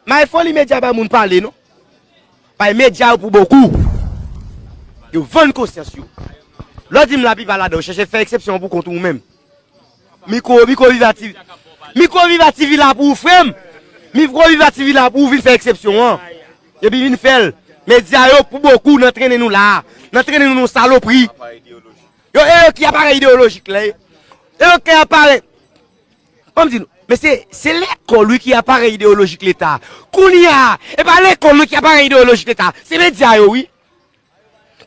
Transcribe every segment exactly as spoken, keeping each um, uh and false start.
May foli medya bay moun pale non. Bay medya yo pou bokou. Yo vann konsyans yo. Lè w di m laplipa ladan yo chèche fè eksepsyon pou kont ou menm. Mikwo, Mikwo Viva T V. Mikwo Viva T V la pou ou frè m. Mikwo Viva T V la pou ou vin fè eksepsyon an. Epi vin fè l. Medya yo pou bokou nan trennen nou la. Nan trennen nou nan salopri. Yo, e yo ki aparèy ideyolojik la. E yo ki aparèy. Ban m di nou, mesye, se lekòl wi ki aparèy ideyolojik Leta. Kounye a, e pa lekòl non ki aparèy ideyolojik Leta. Se medya yo wi.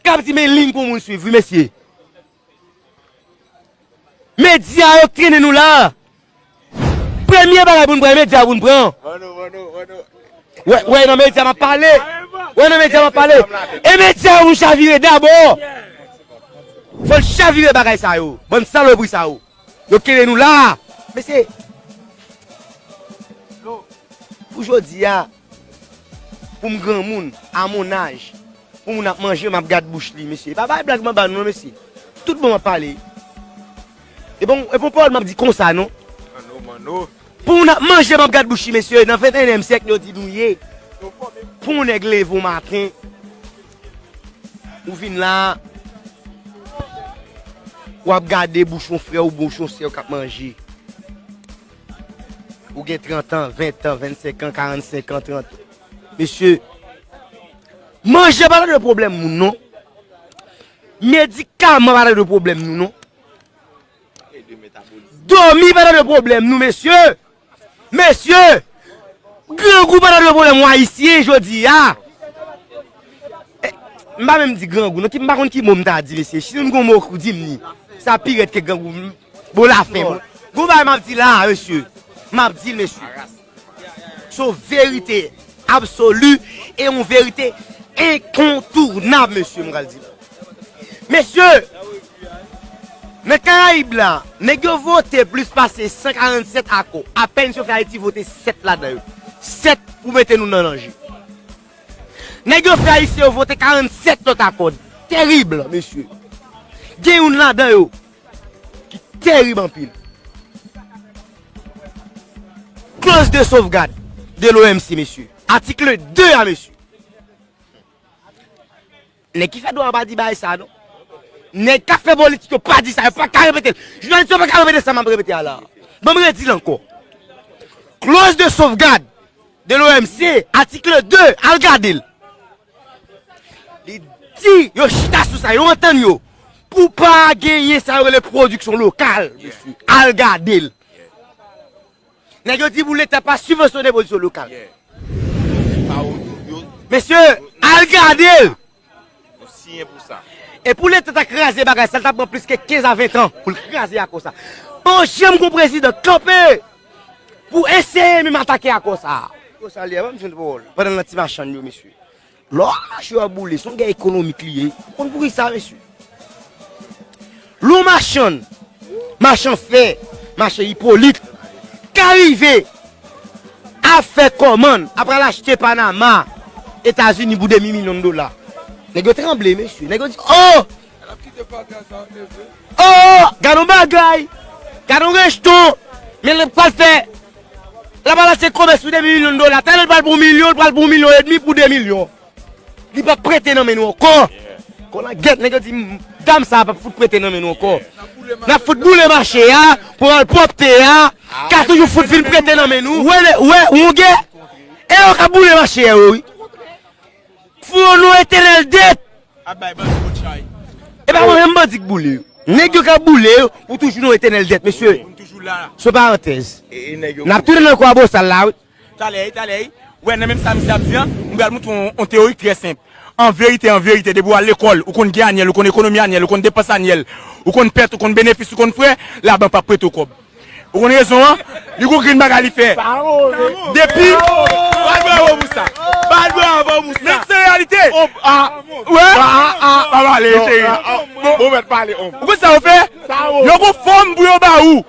K ap di men liy pou moun swiv wi mesye. Medya yo k trennen nou la. Premye bagay pou n pran, e medya yo pou n pran. Wè, wè nan medya m ap pale. Wè nan medya m ap pale. E medya yo pou n chavire dabò. Fò n chavire bagay sa yo. Bann salopri sa yo. Yo kere nou la. Mesye, pou jodi a, pou m granmoun, a mon âge, pou moun ap manje, m ap gad bouch li, mesye. E pa bay blag m ap ba nou non, mesye. Tout bon m ap pale. E bon, e bon pawòl m ap di konsa non. Pou moun ap manje, m ap gad bouch li, mesye. Nan venteyenyèm syèk, yo di nou ye. Pou yon nèg leve yon maten, ou vin la, w ap gade bouch yon frè ou bouch yon sè w k ap manje. Ou gen trant an, ven an, vennsenk an, karannsenk an, trant an. Mesye, manje pa ta dwe pwoblèm moun non. Medikaman pa ta dwe pwoblèm nou non. Dòmi pa ta dwe pwoblèm nou, mesye. Mesye, grangou pa ta dwe pwoblèm w Ayisyen jodi a. Eh, m pa menm di grangou non, ki m pa konn ki mo m ta di, mesye. Si nou gon mo pou di m ni, sa pi rèd ke grangou. Bon, lafen, bon. Gon bagay m ap di la, mesye. M ap di l, mesye. Se yon verite absoli e yon verite enkontounab, mesye, m pral di la. Mesye, nan Karayib la, nèg yo vote plis pase san karannsèt akò. Apèn si yo fè Ayiti vote sèt ladan yo. Sèt pou mete nou nan danje. Nèg yo fè Ayisyen yo vote karannsèt lòt akò. Tèrib, mesye. Gen youn ladan yo ki tèrib anpil. Clause de sauvegarde de l'O M C, mesye. Atik de a, mesye. Nèg ki fè dwa pa di bagay sa non. Nèg k ap fè politik yo pa di sa, yo pa ka repete l. Jounalis yo pa ka repete sa m ap repete a la. Ban m redi l ankò. Clause de sauvegarde de l'O M C, atik de, al gade l. Li di, yo chita sou sa, yo antann yo. Pou pa genyen sa yo rele pwodiksyon lokal, mesye. Al gade l. Nèg yo di pou Leta pa sibvansyone pwodiksyon lokal. Mesye, al gade l. E pou Leta ta kraze bagay sa, l ta pran plis ke kenz a ven an pou l kraze akò sa. Pa janm gon prezidan kanpe pou eseye menm atake akò sa. Yo salye, ban m jwenn pawòl. Pandan l nan ti machann yo, mesye. Lò a mache yo ap boule, se yon gè ekonomik li ye. Ou konn poukisa, mesye? Lò machann, machann fè, machann Ipolit, ka rive ap fè kòmann, ap al achte Panama, Etazini pou de mil milyon dola. Nèg yo tranble, mesye. Nèg yo di, oh! Oh! Gade yon bagay! Gade yon rejton! Men l pral fè, l ap al achte komès pou de mil milyon dola. Talè l pral pou yon milyon, l pral pou yon milyon edmi pou de milyon. Li p ap prete nan men nou ankò. Kolangèt, nèg yo di, dam sa a p ap fout prete nan men nou ankò. N ap fout boule mache a, pou al pwòpte a, ka toujou fout vin prete nan men nou. Wè, wè, wongè, e yo k ap boule mache a, yo, wi. Pou yon non etènèl dèt. Ap bay bandi kout chay. E pa mwen menm bandi k boule yo. Nèg yo k ap boule yo, pou toujou non etènèl dèt, mesye. Wi, m toujou la. Se yon parantèz. E, e nèg yo. N ap tounen nan kwa bosal la, wi. Talè, talè. Wè, nan menm sa misye ap di an, m pral montre w yon, yon teyori trè senp. An verite, an verite, depi w al lekòl, ou konn gen anyèl, ou konn ekonomi anyèl, ou konn depans anyèl, ou konn pèt, ou konn benefis, ou konn frè, labank p ap prete w kòb. Ou konn rezon an? Li gon grenn bagay li fè. Depi. Bat bravo pou sa. Bat bravo pou sa. Men se reyalite. Wè? Pa pale, cheri. Bon, bon, mèt pale, om. Ou konn sa yo fè? Yo gon fòm pou yo ba ou.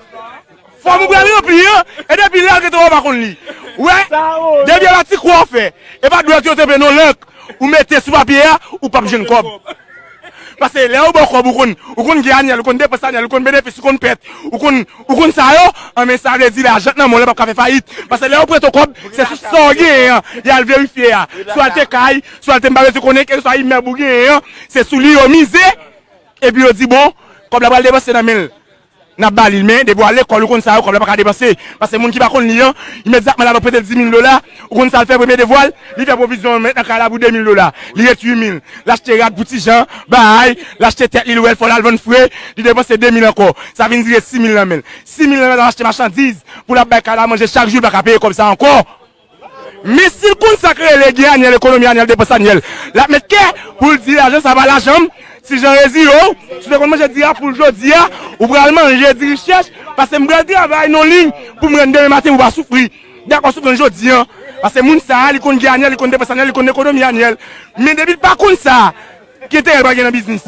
Fòm ou pral ranpli an, e depi la, gentan w pa konn li. Wè? Depi a la ti kwa w fè. E pa dwèt yo te pe non lank. Ou mete sou papye a, ou p ap jwenn kòb. Paske lè yo ba w kòb, ou konn, ou konn gen anyèl, ou konn depans anyèl, ou konn benefis, ou konn pèt, ou konn, ou konn sa yo, an men sa vle di lajan nan men w la p ap ka fè fayit. Paske lè yo prete w kòb, se sou sa w genyen an, y al verifye a. Si w al te kay, si w al te m pa bezwen konnen, kèlkeswa imèb ou genyen an, se sou li yo mize, epi yo di, bon, kòb la pral depanse nan men l. N ap ba li l, men depi w al lekòl, ou konn sa yo, kòb la pa ka depanse. Paske moun ki pa konn li an, imedyatman l ap prete l dis mil dola, ou konn sa l fè premye devwa l, li fè pwovizyon mèt nan kay la pou de mil dola. Li ret uit mil. L achte rad pou ti Jan, bay, l achte tèt li, l wè l fò l al vann fre, li depanse de mil ankò. Sa vin dire sis mil nan men l. Sis mil nan men l, l al achte machandiz pou l ap bay kay la manje chak jou, l pa ka peye kòb sa ankò. Men si l konn sa k rele gen anyèl, ekonomi anyèl, depans anyèl, l ap met kè pou l di lajan sa pa lajan m. Ti Jan rezire w, si w te konn manje diri a pou l jodi a, ou pral manje diri chèch, paske m pral travay nan liy pou m rann demen maten pou w pa soufri. Dakò, soufri jodi a. Paske moun sa a, li konn gen anyèl, li konn depans anyèl, li konn ekonomi anyèl. Men depi l pa konn sa, ki enterè l pral gen nan biznis?